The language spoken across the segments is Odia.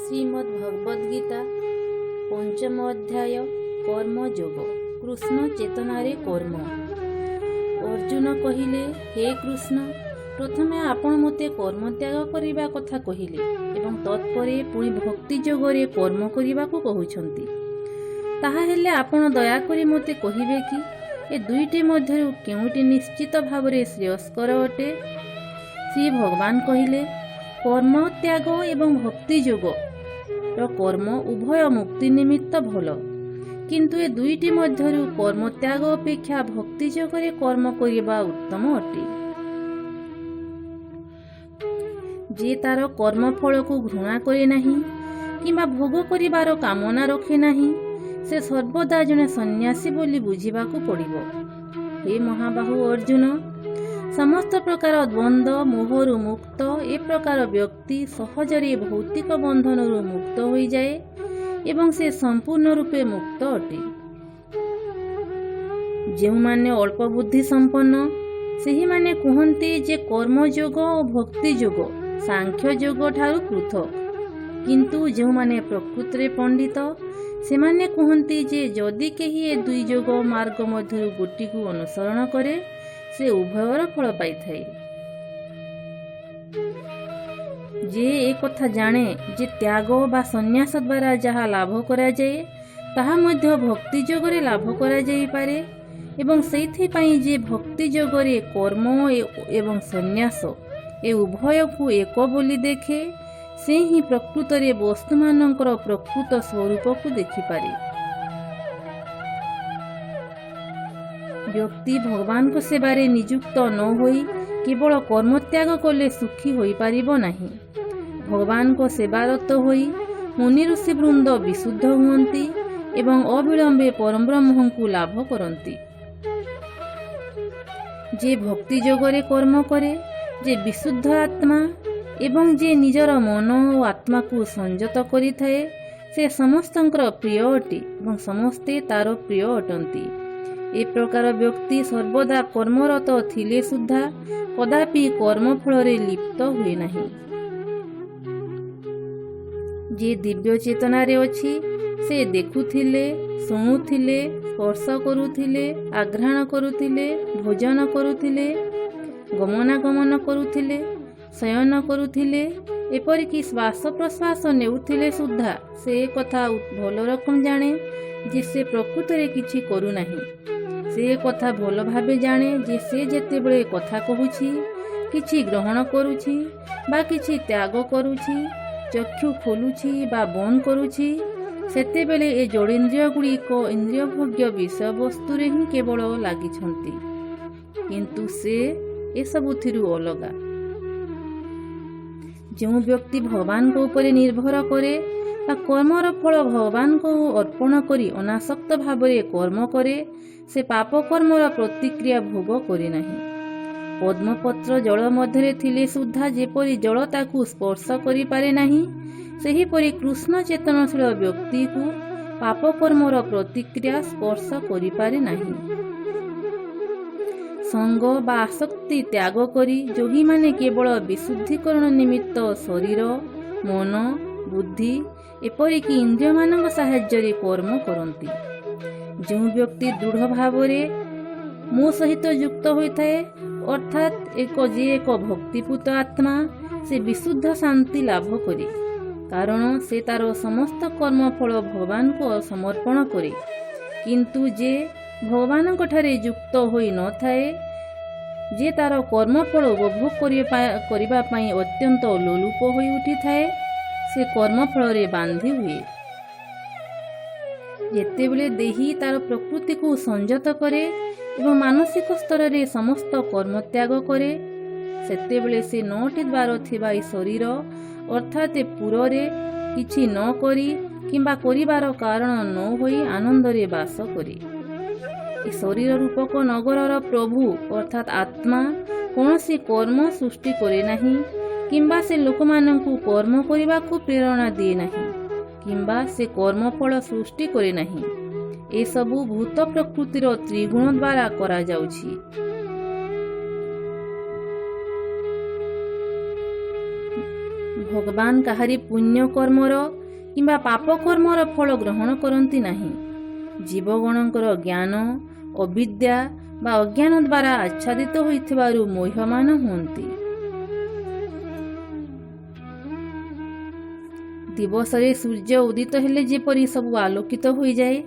ଶ୍ରୀମଦ୍ ଭଗବଦ ଗୀତା, ପଞ୍ଚମ ଅଧ୍ୟାୟ, କର୍ମଯୋଗ, କୃଷ୍ଣ ଚେତନାରେ କର୍ମ। ଅର୍ଜୁନ କହିଲେ, ହେ କୃଷ୍ଣ, ପ୍ରଥମେ ଆପଣ ମୋତେ କର୍ମ ତ୍ୟାଗ କରିବା କଥା କହିଲେ ଏବଂ ତତ୍ପରେ ପୁଣି ଭକ୍ତି ଯୋଗରେ କର୍ମ କରିବାକୁ କହୁଛନ୍ତି। ତାହାହେଲେ ଆପଣ ଦୟାକରି ମୋତେ କହିବେ କି ଏ ଦୁଇଟି ମଧ୍ୟରୁ କେଉଁଟି ନିଶ୍ଚିତ ଭାବରେ ଶ୍ରେୟସ୍କର ଅଟେ? ଶ୍ରୀ ଭଗବାନ କହିଲେ, କର୍ମ ତ୍ୟାଗ ଏବଂ ଭକ୍ତି ଯୋଗର କର୍ମ ଉଭୟ ମୁକ୍ତି ନିମିତ୍ତ ଭଲ, କିନ୍ତୁ ଏ ଦୁଇଟି ମଧ୍ୟରୁ କର୍ମ ତ୍ୟାଗ ଅପେକ୍ଷା ଭକ୍ତି ଯୋଗରେ କର୍ମ କରିବା ଉତ୍ତମ ଅଟେ। ଯିଏ ତାର କର୍ମଫଳକୁ ଘୃଣା କରେ ନାହିଁ କିମ୍ବା ଭୋଗ କରିବାର କାମନା ରଖେ ନାହିଁ, ସେ ସର୍ବଦା ଜଣେ ସନ୍ନ୍ୟାସୀ ବୋଲି ବୁଝିବାକୁ ପଡ଼ିବ। ହେ ମହାବାହୁ ଅର୍ଜୁନ, ସମସ୍ତ ପ୍ରକାର ଦ୍ୱନ୍ଦ୍ୱ ମୋହରୁ ମୁକ୍ତ ଏ ପ୍ରକାର ବ୍ୟକ୍ତି ସହଜରେ ଭୌତିକ ବନ୍ଧନରୁ ମୁକ୍ତ ହୋଇଯାଏ ଏବଂ ସେ ସମ୍ପୂର୍ଣ୍ଣ ରୂପେ ମୁକ୍ତ ଅଟେ। ଯେଉଁମାନେ ଅଳ୍ପ ବୁଦ୍ଧି ସମ୍ପନ୍ନ, ସେହିମାନେ କୁହନ୍ତି ଯେ କର୍ମଯୋଗ ଓ ଭକ୍ତି ଯୋଗ ସାଂଖ୍ୟ ଯୋଗ ଠାରୁ ପୃଥକ। କିନ୍ତୁ ଯେଉଁମାନେ ପ୍ରକୃତରେ ପଣ୍ଡିତ, ସେମାନେ କୁହନ୍ତି ଯେ ଯଦି କେହି ଏ ଦୁଇ ଯୋଗ ମାର୍ଗ ମଧ୍ୟରୁ ଗୋଟିକୁ ଅନୁସରଣ କରେ, ସେ ଉଭୟର ଫଳ ପାଇଥାଏ। ଯେ ଏ କଥା ଜାଣେ ଯେ ତ୍ୟାଗ ବା ସନ୍ନ୍ୟାସ ଦ୍ୱାରା ଯାହା ଲାଭ କରାଯାଏ, ତାହା ମଧ୍ୟ ଭକ୍ତି ଯୋଗରେ ଲାଭ କରାଯାଇପାରେ ଏବଂ ସେଇଥିପାଇଁ ଯେ ଭକ୍ତି ଯୋଗରେ କର୍ମ ଏବଂ ସନ୍ନ୍ୟାସ ଏ ଉଭୟକୁ ଏକ ବୋଲି ଦେଖେ, ସେ ହିଁ ପ୍ରକୃତରେ ବସ୍ତୁମାନଙ୍କର ପ୍ରକୃତ ସ୍ୱରୂପକୁ ଦେଖିପାରେ। ବ୍ୟକ୍ତି ଭଗବାନଙ୍କ ସେବାରେ ନିଯୁକ୍ତ ନ ହୋଇ କେବଳ କର୍ମତ୍ୟାଗ କଲେ ସୁଖୀ ହୋଇପାରିବ ନାହିଁ। ଭଗବାନଙ୍କ ସେବାରତ ହୋଇ ମୁନି ଋଷି ବୃନ୍ଦ ବିଶୁଦ୍ଧ ହୁଅନ୍ତି ଏବଂ ଅବିଳମ୍ବେ ପରମବ୍ରହ୍ମଙ୍କୁ ଲାଭ କରନ୍ତି। ଯେ ଭକ୍ତି ଯୋଗରେ କର୍ମ କରେ, ଯେ ବିଶୁଦ୍ଧ ଆତ୍ମା ଏବଂ ଯେ ନିଜର ମନ ଓ ଆତ୍ମାକୁ ସଂଯତ କରିଥାଏ, ସେ ସମସ୍ତଙ୍କର ପ୍ରିୟ ଅଟେ ଏବଂ ସମସ୍ତେ ତାର ପ୍ରିୟ ଅଟନ୍ତି। ଏ ପ୍ରକାର ବ୍ୟକ୍ତି ସର୍ବଦା କର୍ମରତ ଥିଲେ ସୁଦ୍ଧା କଦାପି କର୍ମଫଳରେ ଲିପ୍ତ ହୁଏ ନାହିଁ। ଯିଏ ଦିବ୍ୟ ଚେତନାରେ ଅଛି, ସେ ଦେଖୁଥିଲେ, ଶୁଣୁଥିଲେ, ସ୍ପର୍ଶ କରୁଥିଲେ, ଆଘ୍ରାଣ କରୁଥିଲେ, ଭୋଜନ କରୁଥିଲେ, ଗମନାଗମନ କରୁଥିଲେ, ଶୟନ କରୁଥିଲେ, ଏପରିକି ଶ୍ୱାସ ପ୍ରଶ୍ୱାସ ନେଉଥିଲେ ସୁଦ୍ଧା ସେ କଥା ଭଲ ରକମ ଜାଣେ ଯେ ସେ ପ୍ରକୃତରେ କିଛି କରୁନାହିଁ। ସେ କଥା ଭଲ ଭାବେ ଜାଣେ ଯେ ସେ ଯେତେବେଳେ କଥା କହୁଛି, କିଛି ଗ୍ରହଣ କରୁଛି ବା କିଛି ତ୍ୟାଗ କରୁଛି, ଚକ୍ଷୁ ଖୋଲୁଛି ବା ବନ୍ଦ କରୁଛି, ସେତେବେଳେ ଏ ଜଡ଼େନ୍ଦ୍ରିୟ ଗୁଡ଼ିକ ଇନ୍ଦ୍ରିୟଭୋଗ୍ୟ ବିଷୟବସ୍ତୁରେ ହିଁ କେବଳ ଲାଗିଛନ୍ତି, କିନ୍ତୁ ସେ ଏସବୁଥିରୁ ଅଲଗା। ଯେଉଁ ବ୍ୟକ୍ତି ଭଗବାନଙ୍କ ଉପରେ ନିର୍ଭର କରେ ବା କର୍ମର ଫଳ ଭଗବାନଙ୍କୁ ଅର୍ପଣ କରି ଅନାସକ୍ତ ଭାବରେ କର୍ମ କରେ, ସେ ପାପ କର୍ମର ପ୍ରତିକ୍ରିୟା ଭୋଗ କରେ ନାହିଁ। ପଦ୍ମପତ୍ର ଜଳ ମଧ୍ୟରେ ଥିଲେ ସୁଦ୍ଧା ଯେପରି ଜଳ ତାକୁ ସ୍ପର୍ଶ କରିପାରେ ନାହିଁ, ସେହିପରି କୃଷ୍ଣ ଚେତନଶୀଳ ବ୍ୟକ୍ତିକୁ ପାପ କର୍ମର ପ୍ରତିକ୍ରିୟା ସ୍ପର୍ଶ କରିପାରେ ନାହିଁ। ସଙ୍ଗ ବା ଆସକ୍ତି ତ୍ୟାଗ କରି ଯୋଗୀମାନେ କେବଳ ବିଶୁଦ୍ଧିକରଣ ନିମିତ୍ତ ଶରୀର, ମନ, ବୁଦ୍ଧି ଏପରିକି ଇନ୍ଦ୍ରିୟମାନଙ୍କ ସାହାଯ୍ୟରେ କର୍ମ କରନ୍ତି। ଯେଉଁ ବ୍ୟକ୍ତି ଦୃଢ଼ ଭାବରେ ମୋ ସହିତ ଯୁକ୍ତ ହୋଇଥାଏ, ଅର୍ଥାତ୍ ଯିଏ ଏକ ଭକ୍ତିପୂତ ଆତ୍ମା, ସେ ବିଶୁଦ୍ଧ ଶାନ୍ତି ଲାଭ କରେ, କାରଣ ସେ ତାର ସମସ୍ତ କର୍ମଫଳ ଭଗବାନଙ୍କୁ ସମର୍ପଣ କରେ। କିନ୍ତୁ ଯେ ଭଗବାନଙ୍କ ଠାରେ ଯୁକ୍ତ ହୋଇ ନଥାଏ, ଯେ ତାର କର୍ମଫଳ ଉପଭୋଗ କରିବା ପାଇଁ ଅତ୍ୟନ୍ତ ଲୋଲୁପ ହୋଇ ଉଠିଥାଏ, ସେ କର୍ମଫଳରେ ବାନ୍ଧି ହୁଏ। ଯେତେବେଳେ ଦେହୀ ତାର ପ୍ରକୃତିକୁ ସଂଯତ କରେ ଏବଂ ମାନସିକ ସ୍ତରରେ ସମସ୍ତ କର୍ମତ୍ୟାଗ କରେ, ସେତେବେଳେ ସେ 9ଟି ଦ୍ୱାର ଥିବା ଏ ଶରୀର ଅର୍ଥାତ୍ ଏ ପୁରରେ କିଛି ନ କରି କିମ୍ବା କରିବାର କାରଣ ନ ହୋଇ ଆନନ୍ଦରେ ବାସ କରେ। ଏ ଶରୀର ରୂପକ ନଗରର ପ୍ରଭୁ ଅର୍ଥାତ୍ ଆତ୍ମା କୌଣସି କର୍ମ ସୃଷ୍ଟି କରେ ନାହିଁ କିମ୍ବା ସେ ଲୋକମାନଙ୍କୁ କର୍ମ କରିବାକୁ ପ୍ରେରଣା ଦିଏ ନାହିଁ କିମ୍ବା ସେ କର୍ମଫଳ ସୃଷ୍ଟି କରେ ନାହିଁ। ଏସବୁ ଭୂତ ପ୍ରକୃତିର ତ୍ରିଗୁଣ ଦ୍ୱାରା କରାଯାଉଛି। ଭଗବାନ ଭଗବାନ କାହାରି ପୁଣ୍ୟ କର୍ମର କିମ୍ବା ପାପ କର୍ମର ଫଳ ଗ୍ରହଣ କରନ୍ତି ନାହିଁ। ଜୀବଗଣଙ୍କର ଜ୍ଞାନ ଅବିଦ୍ୟା ବା ଅଜ୍ଞାନ ଦ୍ୱାରା ଆଚ୍ଛାଦିତ ହୋଇଥିବାରୁ ମୋହ୍ୟମାନ ହୁଅନ୍ତି। ଦିବସରେ ସୂର୍ଯ୍ୟ ଉଦିତ ହେଲେ ଯେପରି ସବୁ ଆଲୋକିତ ହୋଇଯାଏ,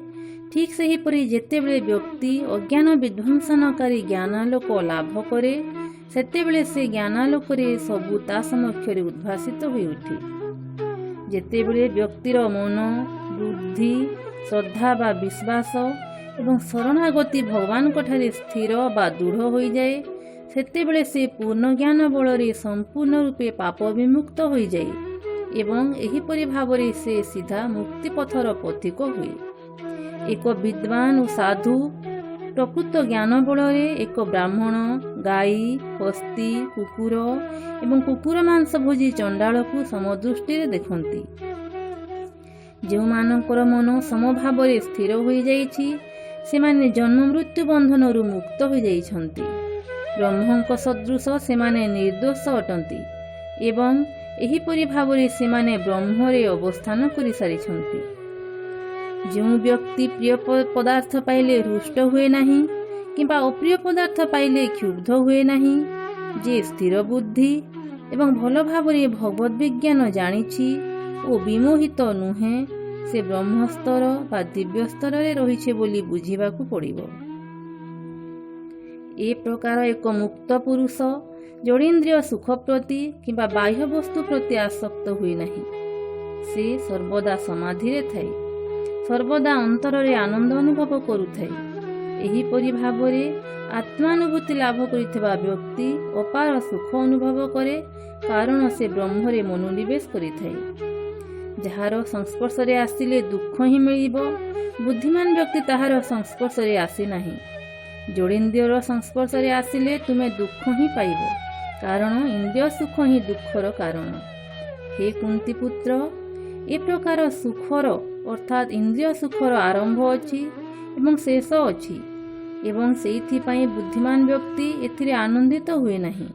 ଠିକ୍ ସେହିପରି ଯେତେବେଳେ ବ୍ୟକ୍ତି ଅଜ୍ଞାନ ବିଧ୍ୱଂସନକାରୀ ଜ୍ଞାନାଲୋକ ଲାଭ କରେ, ସେତେବେଳେ ସେ ଜ୍ଞାନାଲୋକରେ ସବୁ ତା ସମକ୍ଷରେ ଉଦ୍ଭାସିତ ହୋଇଉଠେ। ଯେତେବେଳେ ବ୍ୟକ୍ତିର ମନ, ବୁଦ୍ଧି, ଶ୍ରଦ୍ଧା ବା ବିଶ୍ୱାସ ଏବଂ ଶରଣାଗତି ଭଗବାନଙ୍କଠାରେ ସ୍ଥିର ବା ଦୃଢ଼ ହୋଇଯାଏ, ସେତେବେଳେ ସେ ପୂର୍ଣ୍ଣ ଜ୍ଞାନ ବଳରେ ସମ୍ପୂର୍ଣ୍ଣ ରୂପେ ପାପ ବିମୁକ୍ତ ହୋଇଯାଏ ଏବଂ ଏହିପରି ଭାବରେ ସେ ସିଧା ମୁକ୍ତିପଥର ପଥିକ ହୁଏ। ଏକ ବିଦ୍ୱାନ ଓ ସାଧୁ ପ୍ରକୃତ ଜ୍ଞାନ ବଳରେ ଏକ ବ୍ରାହ୍ମଣ, ଗାଈ, ହସ୍ତୀ, କୁକୁର ଏବଂ କୁକୁର ମାଂସ ଭୋଜି ଚଣ୍ଡାଳକୁ ସମଦୃଷ୍ଟିରେ ଦେଖନ୍ତି। ଯେଉଁମାନଙ୍କର ମନ ସମଭାବରେ ସ୍ଥିର ହୋଇଯାଇଛି, ସେମାନେ ଜନ୍ମ ମୃତ୍ୟୁ ବନ୍ଧନରୁ ମୁକ୍ତ ହୋଇଯାଇଛନ୍ତି। ବ୍ରହ୍ମଙ୍କ ସଦୃଶ ସେମାନେ ନିର୍ଦ୍ଦୋଷ ଅଟନ୍ତି ଏବଂ ଏହିପରି ଭାବରେ ସେମାନେ ବ୍ରହ୍ମରେ ଅବସ୍ଥାନ କରିସାରିଛନ୍ତି। ଯେଉଁ ବ୍ୟକ୍ତି ପ୍ରିୟ ପଦାର୍ଥ ପାଇଲେ ହୃଷ୍ଟ ହୁଏ ନାହିଁ କିମ୍ବା ଅପ୍ରିୟ ପଦାର୍ଥ ପାଇଲେ କ୍ଷୁବ୍ଧ ହୁଏ ନାହିଁ, ଯେ ସ୍ଥିର ବୁଦ୍ଧି ଏବଂ ଭଲ ଭାବରେ ଭଗବତ ବିଜ୍ଞାନ ଜାଣିଛି ଓ ବିମୋହିତ ନୁହେଁ, ସେ ବ୍ରହ୍ମସ୍ତର ବା ଦିବ୍ୟ ସ୍ତରରେ ରହିଛି ବୋଲି ବୁଝିବାକୁ ପଡ଼ିବ। ଏ ପ୍ରକାର ଏକ ମୁକ୍ତ ପୁରୁଷ ଜଡ଼େନ୍ଦ୍ରିୟ ସୁଖ ପ୍ରତି କିମ୍ବା ବାହ୍ୟ ବସ୍ତୁ ପ୍ରତି ଆସକ୍ତ ହୁଏ ନାହିଁ। ସେ ସର୍ବଦା ସମାଧିରେ ଥାଏ, ସର୍ବଦା ଅନ୍ତରରେ ଆନନ୍ଦ ଅନୁଭବ କରୁଥାଏ। ଏହିପରି ଭାବରେ ଆତ୍ମାନୁଭୂତି ଲାଭ କରିଥିବା ବ୍ୟକ୍ତି ଅପାର ସୁଖ ଅନୁଭବ କରେ, କାରଣ ସେ ବ୍ରହ୍ମରେ ମନୋନିବେଶ କରିଥାଏ। ଯାହାର ସଂସ୍ପର୍ଶରେ ଆସିଲେ ଦୁଃଖ ହିଁ ମିଳିବ, ବୁଦ୍ଧିମାନ ବ୍ୟକ୍ତି ତାହାର ସଂସ୍ପର୍ଶରେ ଆସେ ନାହିଁ। ଜଡ଼େନ୍ଦ୍ରିୟର ସଂସ୍ପର୍ଶରେ ଆସିଲେ ତୁମେ ଦୁଃଖ ହିଁ ପାଇବ, କାରଣ ଇନ୍ଦ୍ରିୟ ସୁଖ ହିଁ ଦୁଃଖର କାରଣ। ହେ କୁନ୍ତିପୁତ୍ର, ଏ ପ୍ରକାର ସୁଖର ଅର୍ଥାତ୍ ଇନ୍ଦ୍ରିୟ ସୁଖର ଆରମ୍ଭ ଅଛି ଏବଂ ଶେଷ ଅଛି ଏବଂ ସେଇଥିପାଇଁ ବୁଦ୍ଧିମାନ ବ୍ୟକ୍ତି ଏଥିରେ ଆନନ୍ଦିତ ହୁଏ ନାହିଁ।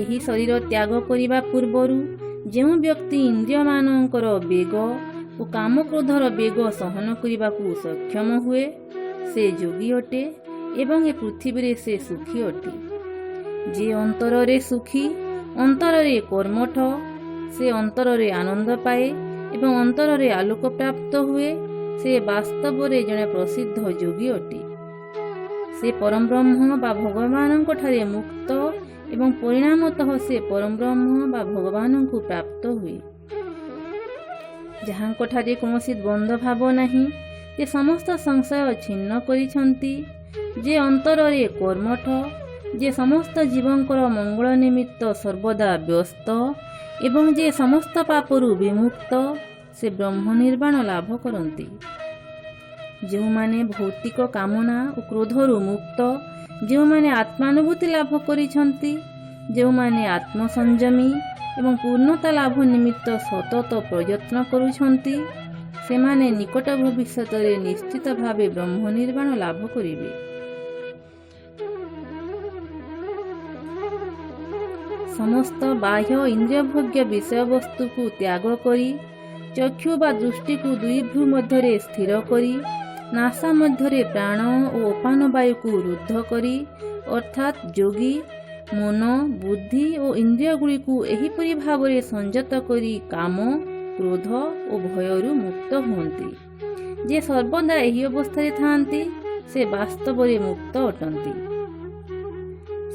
ଏହି ଶରୀର ତ୍ୟାଗ କରିବା ପୂର୍ବରୁ ଯେଉଁ ବ୍ୟକ୍ତି ଇନ୍ଦ୍ରିୟମାନଙ୍କର ବେଗ ଓ କାମକ୍ରୋଧର ବେଗ ସହନ କରିବାକୁ ସକ୍ଷମ ହୁଏ, ସେ ଯୋଗୀ ଅଟେ ଏବଂ ଏ ପୃଥିବୀରେ ସେ ସୁଖୀ ଅଟେ। ଯେ ଅନ୍ତରରେ ସୁଖୀ, ଅନ୍ତରରେ କର୍ମଠ, ସେ ଅନ୍ତରରେ ଆନନ୍ଦ ପାଏ ଏବଂ ଅନ୍ତରରେ ଆଲୋକ ପ୍ରାପ୍ତ ହୁଏ, ସେ ବାସ୍ତବରେ ଜଣେ ପ୍ରସିଦ୍ଧ ଯୋଗୀ ଅଟେ। ସେ ପରମବ୍ରହ୍ମ ବା ଭଗବାନଙ୍କ ଠାରେ ମୁକ୍ତ ଏବଂ ପରିଣାମତଃ ସେ ପରମବ୍ରହ୍ମ ବା ଭଗବାନଙ୍କୁ ପ୍ରାପ୍ତ ହୁଏ। ଯାହାଙ୍କଠାରେ କୌଣସି ଦ୍ୱନ୍ଦ୍ୱ ଭାବ ନାହିଁ, ଯେ ସମସ୍ତ ସଂଶୟ ଛିନ୍ନ କରିଛନ୍ତି, ଯେ ଅନ୍ତରରେ କର୍ମଠ, ଯେ ସମସ୍ତ ଜୀବଙ୍କର ମଙ୍ଗଳ ନିମିତ୍ତ ସର୍ବଦା ବ୍ୟସ୍ତ ଏବଂ ଯେ ସମସ୍ତ ପାପରୁ ବିମୁକ୍ତ, ସେ ବ୍ରହ୍ମ ନିର୍ବାଣ ଲାଭ କରନ୍ତି। ଯେଉଁମାନେ ଭୌତିକ କାମନା ଓ କ୍ରୋଧରୁ ମୁକ୍ତ, ଯେଉଁମାନେ ଆତ୍ମାନୁଭୂତି ଲାଭ କରିଛନ୍ତି, ଯେଉଁମାନେ ଆତ୍ମସଂଯମୀ ଏବଂ ପୂର୍ଣ୍ଣତା ଲାଭ ନିମିତ୍ତ ସତତ ପ୍ରୟତ୍ନ କରୁଛନ୍ତି, ସେମାନେ ନିକଟ ଭବିଷ୍ୟତରେ ନିଶ୍ଚିତ ଭାବେ ବ୍ରହ୍ମ ନିର୍ବାଣ ଲାଭ କରିବେ। ସମସ୍ତ ବାହ୍ୟ ଇନ୍ଦ୍ରିୟଭୋଗ୍ୟ ବିଷୟବସ୍ତୁକୁ ତ୍ୟାଗ କରି ଚକ୍ଷୁ ବା ଦୃଷ୍ଟିକୁ ଦୁଇ ଭ୍ରୂ ମଧ୍ୟରେ ସ୍ଥିର କରି ନାସା ମଧ୍ୟରେ ପ୍ରାଣ ଓ ଅପାନ ବାୟୁକୁ ରୁଦ୍ଧ କରି, ଅର୍ଥାତ୍ ଯୋଗୀ ମନ, ବୁଦ୍ଧି ଓ ଇନ୍ଦ୍ରିୟଗୁଡ଼ିକୁ ଏହିପରି ଭାବରେ ସଂଯତ କରି କାମ, କ୍ରୋଧ ଓ ଭୟରୁ ମୁକ୍ତ ହୁଅନ୍ତି। ଯେ ସର୍ବଦା ଏହି ଅବସ୍ଥାରେ ଥାଆନ୍ତି, ସେ ବାସ୍ତବରେ ମୁକ୍ତ ଅଟନ୍ତି।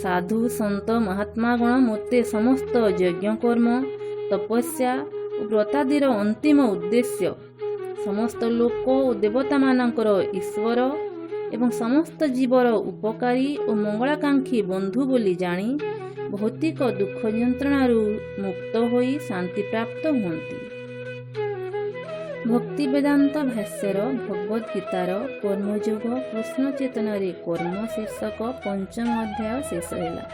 ସାଧୁ ସନ୍ଥ ମହାତ୍ମାଗଣ ମୋତେ ସମସ୍ତ ଯଜ୍ଞକର୍ମ, ତପସ୍ୟା ଓ ବ୍ରତାଦିର ଅନ୍ତିମ ଉଦ୍ଦେଶ୍ୟ, ସମସ୍ତ ଲୋକ ଓ ଦେବତାମାନଙ୍କର ଈଶ୍ୱର ଏବଂ ସମସ୍ତ ଜୀବର ଉପକାରୀ ଓ ମଙ୍ଗଳାକାଂକ୍ଷୀ ବନ୍ଧୁ ବୋଲି ଜାଣି ଭୌତିକ ଦୁଃଖ ଯନ୍ତ୍ରଣାରୁ ମୁକ୍ତ ହୋଇ ଶାନ୍ତିପ୍ରାପ୍ତ ହୁଅନ୍ତି। ଭକ୍ତି ବେଦାନ୍ତ ଭାଷ୍ୟର ଭଗବଦ୍ଗୀତାର ଗୀତାର କର୍ମଯୋଗ କୃଷ୍ଣ ଚେତନାରେ କର୍ମ ଶୀର୍ଷକ ପଞ୍ଚମ ଅଧ୍ୟାୟ ଶେଷ ହେଲା।